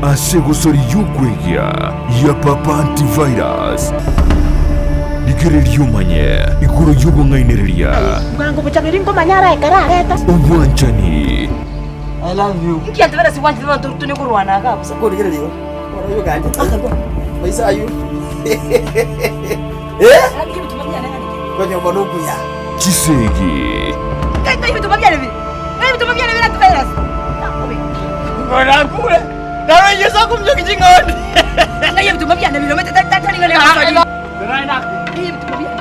Ase egosori y'okwegia ya Papa Antivirus, rigereria omanye igoro y'obong'ainereria, Bwango bochaberi nkomanya ara ekero areta. obwanchani, I love you. Inki antivirus bwanchete abanto tone korwana iga bosa? Korigereria igo. Bono oyo ganje. Maisa ayio. Eh? Konyomba nokuya. chisegi, Ngai ebituma biane bire. Ngai ebituma biane bire antivirus. Ngora nkure. Naro Yesu akumjoki ching'ondi. Ngai ebituma biane bire omanyete tari ng'a nengosori. Ngai ebituma biane.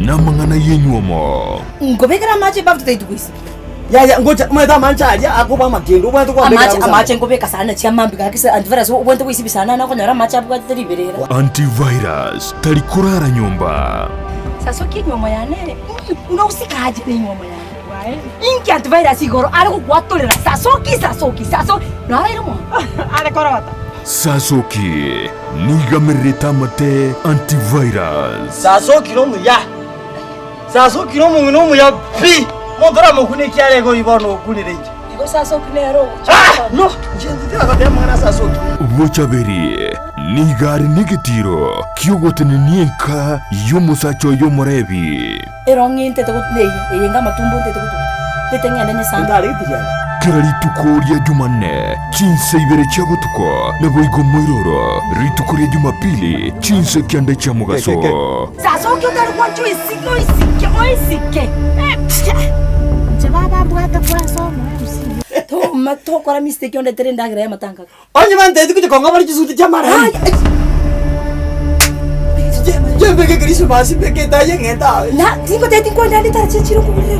Namang'ana y'enywomo. Nkobekera amache ebafu totagete goisibia. Yaya ngocha omanyete amanche aria akoba amakendu obwate kwambekera Amache bosa. amache nkobeka sana chiamambia gaki se antivirus obwate goisibia sana na okonyora amache abwatete riberera. Antivirus tari korara nyomba. Sasokia enywomo yane ere buna osikache na enywomo yane. Inki antivirus igoro are gokwatorera sasoki sasoki sasoki naraire mono. Are korota. Sasoki nigamererete amate antivirus. Sasokire omuya, sasokire omong'ina omuya pi, monto oramokune ekiara igo oyio bono okurire inche. Igo sasoki nere ogocha Ah! gokora. No, inche tindagoteba amang'ana a sasoki. Bochaberi nigo are negetiro ki'ogotenenia enka y'omosacha oye omorebi. Ero ng'intete got neye, eye enga amatumbo ntete gotuguta, ntete ng'ende nyesambe. Intare getirianda. Kera rituko ria Jumanne, chinsa ibere chia botuko, naboigo moiroro, rituko ria Jumapili, chinsa kianda chia mogaso. Sasoki otari gwancha oisike, oisike, oisike. Inche baba mbwate kwansa omoe. Toma tokora mistake ondetere endagera y'amatanga. Onye bantebeti gochia kong'a bare chisuti chi'amarembe, chimbeke Krismasi mbeke etayi eng'ente aye. Na tingotebeti nkwenda ande tarache chire okoburera.